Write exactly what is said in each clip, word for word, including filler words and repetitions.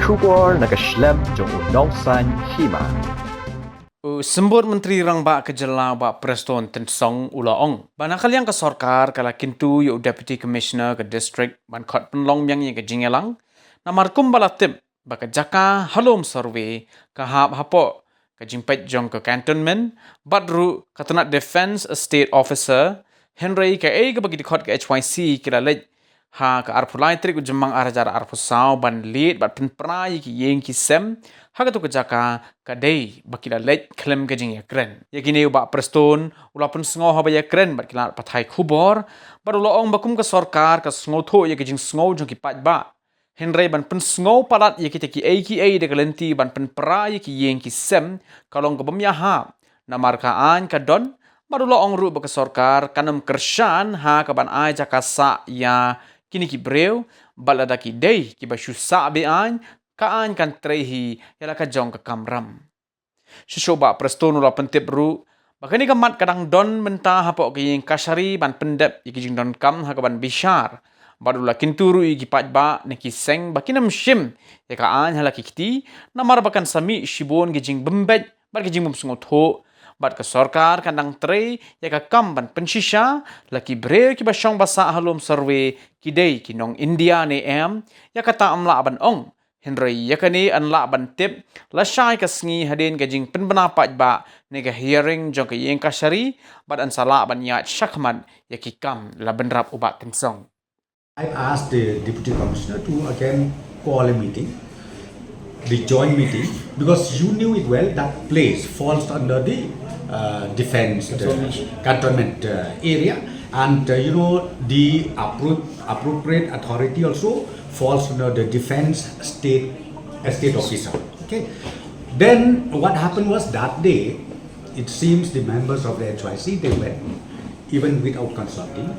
Khubor na ka shlem jong u nongsan hima. U Symbud Myntri Rangbah ka jylla, Bah Prestone Tynsong, u la ong ba na ka liang ka sorkar ka la kyntu ïa u Deputy Commissioner ka district ban khot pynlong biang ïa ka jingïalang, namar kumba la tip ba ka jaka ha lum survey ka hap hapoh ka jingpeit jong ka cantonment, bad ruh ka tnat Defence Estate Officer, hynrei kaei kaba ki dkhot ka H Y C ki la leit ha ka arphew lai tarik u Jymmang ar hajar arphew saw ban leit bad pynpra ïa ki ïing ki sem ha katu ka jaka, ka dei ba ki la leit khlem ka jingïakren. Ïa kine u Bah Prestone u la pynsngew haba ïakren bad ki lad pathai khubor, bad u la ong ba kum ka sorkar ka sngewthuh ïa ka jingsngew jong ki paidbah, hynrei ban pynsngew palat ïa kita kiei kiei da ka lynti ban pynpra ïa ki ïing ki sem ka long kaba ym ïahap, namar ka aiñ ka don, bad u la ong ruh ba ka sorkar kan ym kyrshan ha kaban ai jaka sah ïa kine ki briew, bad lada ki dei kiba shu sah be-aiñ, ka aiñ kan trei hi ïa la ka jong ka kamram. Shuh shuh Bah Prestone u la pyntip ruh ba kane ka mat ka dang don mynta hapoh ka ïing kashari ban pyndep ïa ki jingdonkam ha kaban bishar, bad u la kyntu ruh ïa ki paidbah ne ki seng ba kin ym shim ïa ka aiñ ha la ki kti, namar ba kan sa mih shibun ki jingbymbeit bad ki jingbymsngewthuh, bad ka sorkar kan dang trei ïa ka kam ban pynshisha la ki briew kiba shong ba sah ha lum survey ki dei ki nong India ne em. Ïa kata ym lah ban ong, hynrei ïa kane yn lah ban tip lashai ka sngi hadien ka jingpynbna paidbah ne ka hearing jong ka ïing kashari, bad yn sa lah ban ïaid shakhmat ïa ki kam, la bynrap u Bah Tynsong. I asked the Deputy Commissioner to again call a meeting, the joint meeting, because you knew it well that place falls under the uh, defense uh, cantonment uh, area, and uh, you know the appro- appropriate authority also falls under the defense state estate officer. Okay, then what happened was that day, it seems the members of the H Y C, they went even without consulting.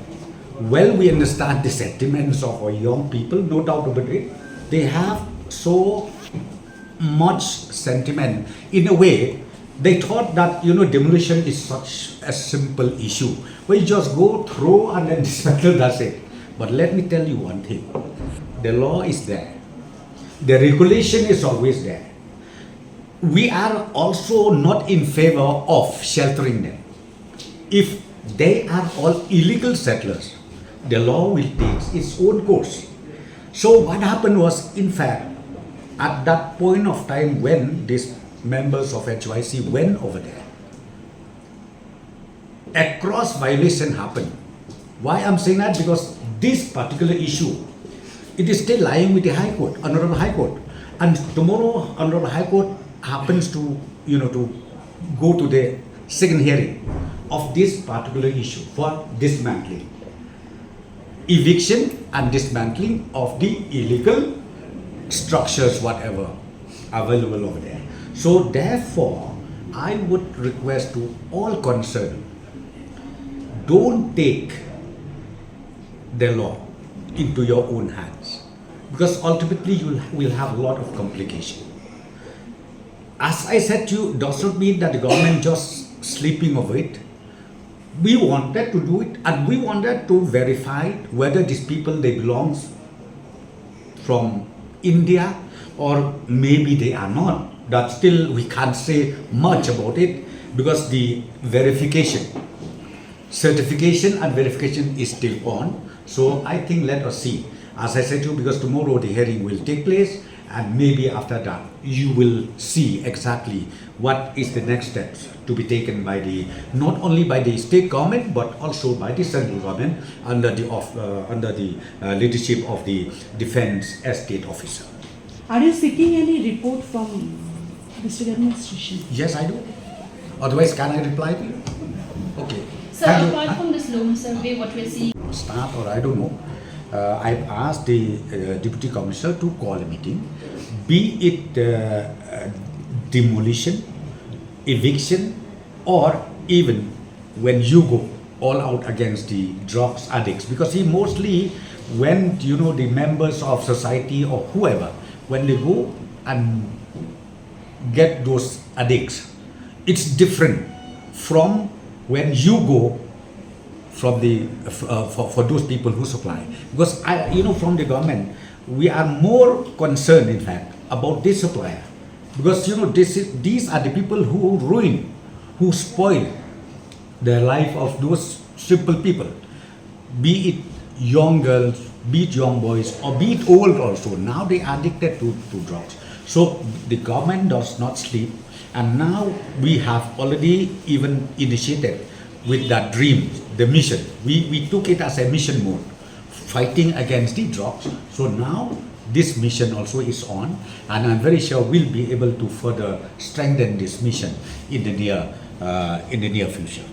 Well, we understand the sentiments of our young people, no doubt about it. They have so much sentiment. In a way, they thought that, you know, demolition is such a simple issue where you just go through and then dismantle, that's it. But let me tell you one thing, the law is there, the regulation is always there. We are also not in favor of sheltering them. If they are all illegal settlers, the law will take its own course. So, what happened was, in fact, at that point of time when these members of H Y C went over there, a cross violation happened. Why I'm saying that? Because this particular issue, it is still lying with the High Court, Honorable High Court. And tomorrow, Honorable High Court happens to, you know, to go to the second hearing of this particular issue for dismantling, eviction and dismantling of the illegal structures, whatever available over there. So therefore, I would request to all concerned, don't take the law into your own hands, because ultimately you will have a lot of complication. As I said to you, does not mean that the government just sleeping over it. We wanted to do it, and we wanted to verify whether these people, they belongs from India or maybe they are not. That still we can't say much about it, because the verification, certification and verification is still on. So I think let us see. As I said to you, because tomorrow the hearing will take place, and maybe after that you will see exactly what is the next steps to be taken by the, not only by the state government but also by the central government under the of, uh, under the uh, leadership of the defense estate officer. Are you seeking any report from district administration? Yes, I do. Otherwise, can I reply to you? Okay. So apart from this loan survey, what we're seeing. Start, or I don't know. Uh, I've asked the uh, deputy commissioner to call a meeting, be it uh, uh, demolition, eviction, or even when you go all out against the drugs addicts, because he mostly, when, you know, the members of society or whoever, when they go and get those addicts, it's different from when you go from the uh, for, for those people who supply. Because I, you know, from the government, we are more concerned, in fact, about this supplier, because you know this is, these are the people who ruin, who spoil the life of those simple people, be it young girls, be it young boys, or be it old also. Now they are addicted to, to drugs. So the government does not sleep, and now we have already even initiated with that dream, the mission. We, we took it as a mission mode, fighting against the drugs. So now this mission also is on, and I'm very sure we'll be able to further strengthen this mission in the near, uh, in the near future.